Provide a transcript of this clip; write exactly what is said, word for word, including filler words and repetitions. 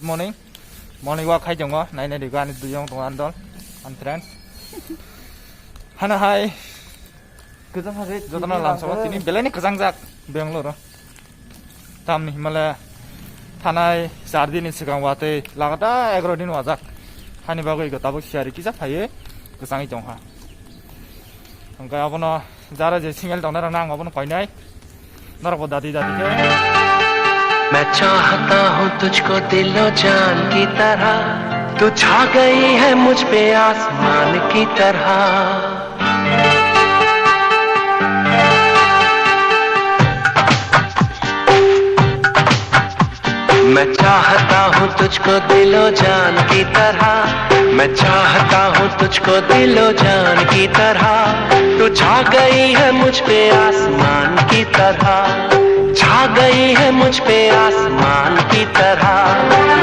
Morning. Morning walk khai tongo. Nai nai rigo ani duyong tongo ani dol. Ani friends. Hana hai. Kwchang hai jotono lamsao tini belai ni kwchang jak Bangalore. Tamni himale thanai char din ni swkang watwi lagata egaro din wajak. Hani bagwi go tabuk siyari kisa phaiwi kwchangwi tongkha. Hwnkhe abono jara je single tongnai rok nang abono koinai. Norok bo dadi dadi khe. मैं चाहता हूँ तुझको दिलो जान की तरह, तू छा गई है मुझ पे आसमान की तरह। मैं चाहता हूँ तुझको दिलो जान की तरह, मैं चाहता हूँ तुझको दिलो जान की तरह। तू छा गई है मुझ पे आसमान की तरह, छा गई है मुझ पे आसमान की तरह।